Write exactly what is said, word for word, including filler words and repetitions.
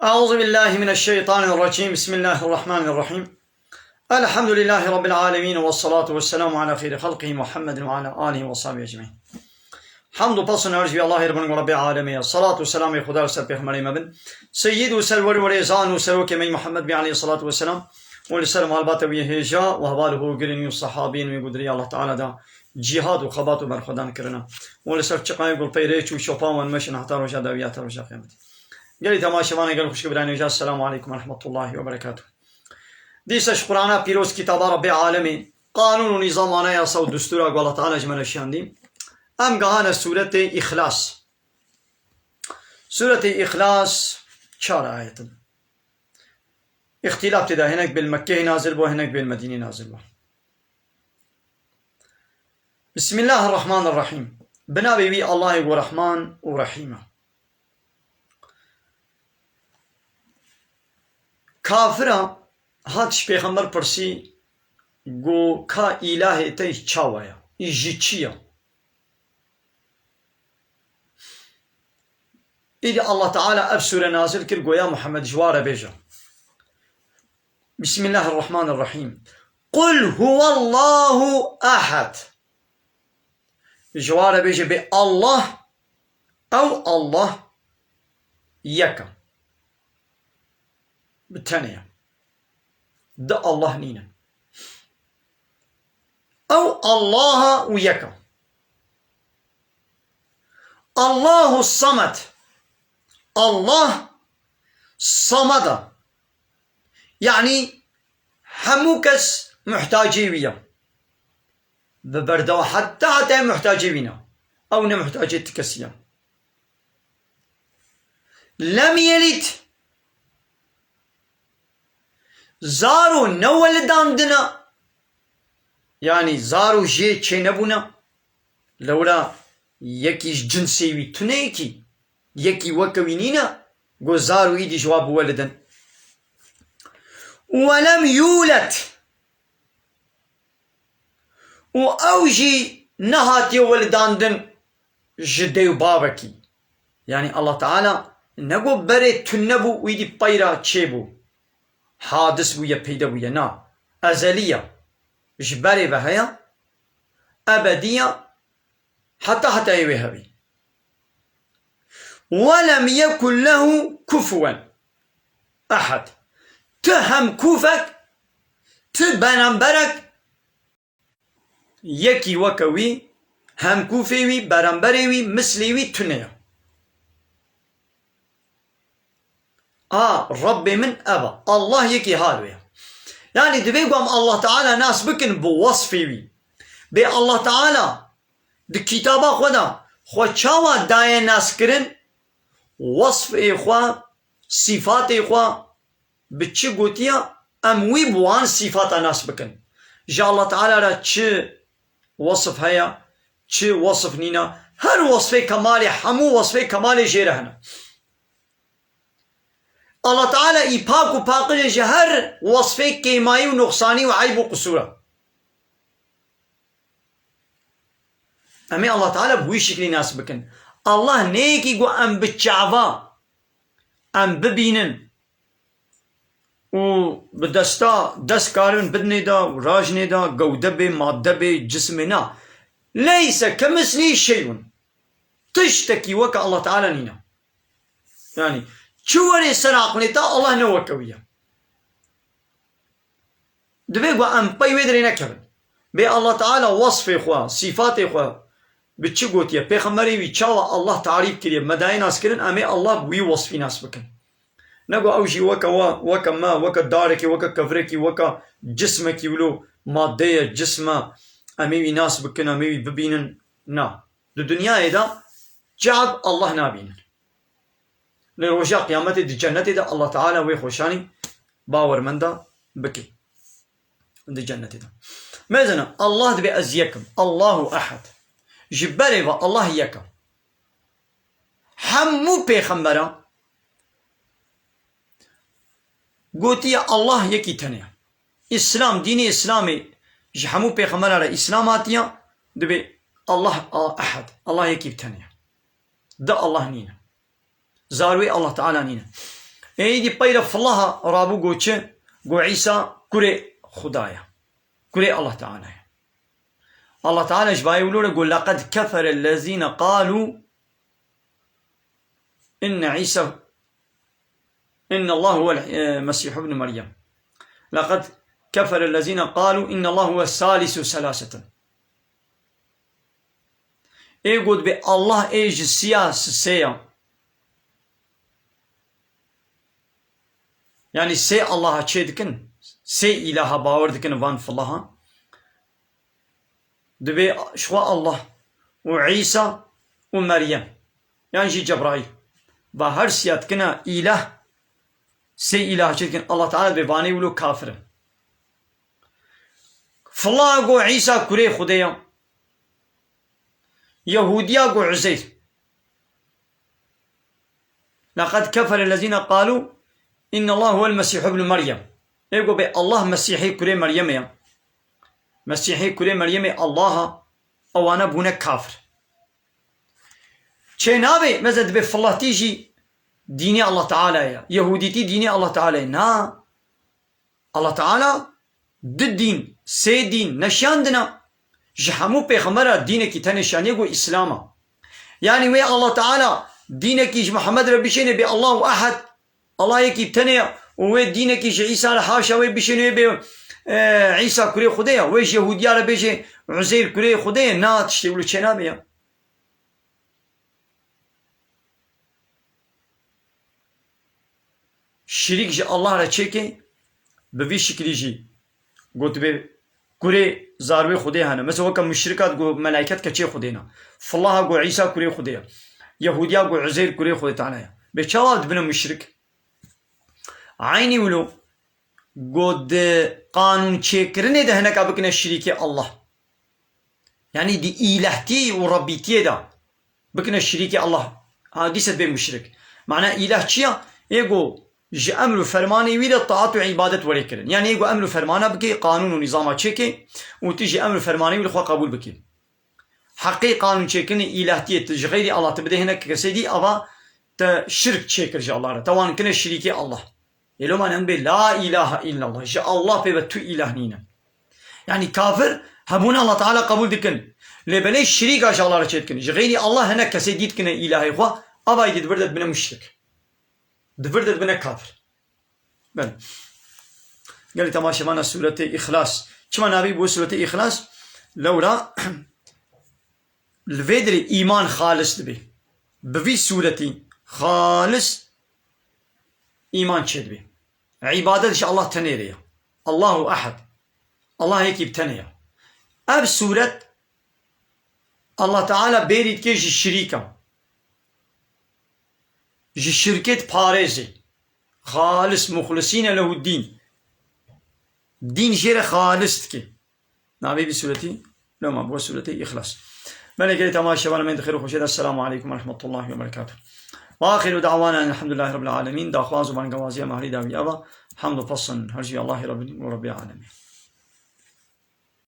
أعوذ بالله من الشيطان الرجيم. بسم الله الرحمن الرحيم. الحمد لله رب العالمين، والصلاة والسلام على خير خلقه محمد وعلى آله وصحبه أجمعين. Hamd û pes û nirxî Allahê ribin û Rebbê alemê ye. Salat û selamê Xuda li ser pêxemberê me bin. Seyyid û serwerê wê rêzan û serokê me Muhammed bî aleyhissalatu vesselam. Û li ser malbata wî hêja û heval û hogirên wî û sahabiyên wê gudirî Allah Teala da cîhad û xebat û berxwedan kirina. Û li ser çiqayê gulpey rêç û şopa wan meşin heta roja dawî heta roja qiyametê. Gelî temaşevanê gel xwişk û birayên hêja, Esselamu aleykum ve rahmetullahi ve berekatuh. Dîsa ji Qur'ana pîroz, kitaba Rebbê alemê, qanûn û nîzam, anayasa û destûra ku Allah Teala ji me re şiyandî. Em gehane sûretê Îxlas. Sûretê Îxlas çar ayet in. Îxtîlaf tê de, hinek bê li Mekkeyê nazil bû, hinek bê li Medînê nazil bû. Bismillahirrahmanirrahîm. Bi navê wî Allahê ku Rehman û Rehîm e. Kafira hat ji pêxember pirsî, got, ka îlahê te çawa ye? Î ji çi ye? Îdî Allah Teala ev sûre nazil kir, got, ya Muhammed, ji wa re bêje. Bismillahirrahmanirrahîm. Qul huwallahu ehad. Ji wa re bêje, bê Allah, ew Allah yek e. Bi tenê ye. Di Allah nîne. Ew Allah e û yek e. Allahu samed. Allah samed e. Yanî hemû kes muhtacê wî ye. Bi berdewa heta heta muhtacê wî ne. Ew ne muhtacê ti kesî ye. Lem yelid. Zaro ne welidandine. Yanî zaro jê çênebûne. Lewra yekî ji cinsê wî tune yekî. Yekî weke wî nîne. Go zaro îdî ji wa biwelidin. Welem yûled. Û ew jî nehatiye welidandin ji dê û bavekî. Yanî Allah Teala ne got berê tune bû û îdî peyra çêbû. Hadis bûye, peyde bûye. Na. Ezelî ye. Ji berê ve heye. Ebedî ye. Heta hetayê wê hebî. Welem yekun lehu kufuwen ehad. Ti hemkûfek, ti beramberek, yekî weke wî, hemkûfê wî, beramberê wî, mislê wî tune ye. A, Rabbê min ev e. Allah yekî hal wê ye. Yanî divê ku em Allah Teala nas bikin bi wasfê wî. Bê Allah Teala di kitaba xwe de xwe çawa daye naskirin? Wasfê xwe, sîfatê xwe bi çi gotiye? Em wî bi wan sîfata nas bikin. Ji Allah Teala re çi wasf heye, çi wasf nîne? Her wasfê kemalê, hemû wasfê kemalê jê re hene. Allah Teala î pak û paqij e ji her wasfê kêmayî û nuqsanî û eyb û qisûra. Em ê Allah Teala bi wî şiklî nas bikin. Allah ne yekî ku em bi çava em bibînin û bi desta dest karin bidinê de û rajinê de, gewde bê, madde bê, cismê, na. Leyse kemislî şeyun. Tiştekî weke Allah Teala nîne. Yanî çi werê ser aqilê te, Allah ne weke wî ye. Divê ku em pey wê dirê nekevin. Bê Allah Teala wasfê xwe, sîfatê xwe bi çi gotiye? Pêxemberê wî çawa Allah tarîf kiriye, me dayê nas kirin, em ê Allah bi wî wasfî nas bikin. Ne ku ew jî weke we, weke me, weke darekî, weke kevirekî, weke cismekî wilo madde ye, cism e, em ê wî nas bikin, em ê wî bibînin. Na. Di dinyayê de ce'b Allah nabînin. Lê roja qiyametê di cennetê de Allah Teala wê xweşanî bawermenda bike. Di cennetê de. Mezina Allah dibê ez yek im. Allahu ehad. Ji berê ve Allah yek e. Hemû pêxembera gotiye Allah yekî tenê ye. Îslam, dînê Îslamê ji hemû pêxembera re Îslam hatiye, dibê Allah a ehad. Allah yekî tenê ye. Di Allah nîne. Zarwê Allah Teala nîne. Êdî peyre filaha rabû got çi? Got Îsa kurê Xuda ye. Kurê Allah Teala ye. Allah Teala ji bayê wilo re got, "Leqed kefere lezîne qalû inne Îsa, inne Allah huvel, e, Mesîh ibn Meryem. Leqed kefere lezîne qalû inne Allah huve salisu selasetin." Ê got bê Allah ê ji siya sisê ya. Yanî sê Allaha çê dikin, sê îlaha bawer dikin van filaha. Dibê ji xwe Allah û Îsa û Meryem. Yan jî Cebraîl. Va her siya dikine îlah, sê îlaha çê dikin. Allah Teala dibê vanê wilo kafir in. Fila go Îsa kurê Xwedê ya. Yehûdiya go Uzeyr. Leqed kefere lezîne qalû inne Allah huvel Mesîh ibn Meryem. Ê go bê Allah Mesîhê kurê Meryemê ya. Mesîhê kurê Meryemê Allah a, ewana bûne kafir. Çê nabê, meze dibê filatî jî dînê Allah Teala ye. Yehûdîtî dînê Allah Teala ye. Na. Allah Teala di dîn, sê dîn neşiyandina. Ji hemû pêxembera dînekî te neşiyaniye ku Îslam a. Yanî wê Allah Teala dînekî ji Muhammed re bişêne bê Allahu Ehad, Allah yekî tenê ya û wê dînekî ji Îsa re haşa wê bişêne wê bê, e, Îsa kurê Xwedê ya. Wê ji Yehûdiya re bêje Uzeyr kurê Xwedê ye. Na, tiştê wilo çênabe ya. Şirîk ji Allah re çêke, bi vî şiklî jî gotibê kurê zarwê Xwedê hene. Mesela weke muşrika digo melaîket keçê Xwedê ne. Filaha go Îsa kurê Xwedê ye. Yehûdiya go Uzeyr kurê Xwedê Teala ye. Bê çawa dibine muşrik? Eynî wilo go di qanûn çêkirinê de hineka bikine şirîkê Allah. Yanî di îlehtî û rebbîtiyê de bikine şirîkê Allah. Ha, dîse dibê muşrik. Mana îleh çi ya? Ê go ji emr û fermanê wî de taat û îbadet were kirin. Yanî ê go emr û fermana bike, qanûn û nîzama çêke û tu ji emr û fermanê wî li xwe qebûl bike. Heqê qanûn çêkirinê îlehtiyê tu ji xeyrî Allah tu bidê hinek kesê dî, ava te şirk çêkir ji Allah re. Te wan kine şirîkê Allah. Ê loma em bê la îlahe îllallah. Ji Allah pê ve tu îlah nîne. Yanî kafir hebûna Allah Teala qebûl dikin. Lê belê şirîka ji Allah re çê dikin. Ji xeyrî Allah hinek kesê dî dikine îlahê xwe. Ava êdî di vir de dibine muşrik. Di vir de dibine kafir. Belê. Gelî temaşevana sûretê Îxlas. Çima navê bû sûretê Îxlas? Lewra li vê dirê îman xalis dibê. Bi vî sûretî xalis îman çêdibê. Îbadet ji Allah tenê re ye. Allahu Ehad. Allah yekî bi tenê ye. Ev sûret Allah Teala bêrî dike ji şirîka. Ji şirkê diparêzê. Xalis, muxlisîne lehu dîn. Dîn jê re xalis dike. Navê vî sûretî, loma bo sûretê Îxlas. Belê gelî temaşevanê me di xêr û xweşiyê de. Esselamu aleykum ve rahmetullahi ve berekatuh. Ve axiru da'wana elhamdulillahi rabbil alemin. Daxwaz û bangewaziya me herî dawî eva. Hamd û pesin her jî Allahê Rabbî û Rabbî alemin.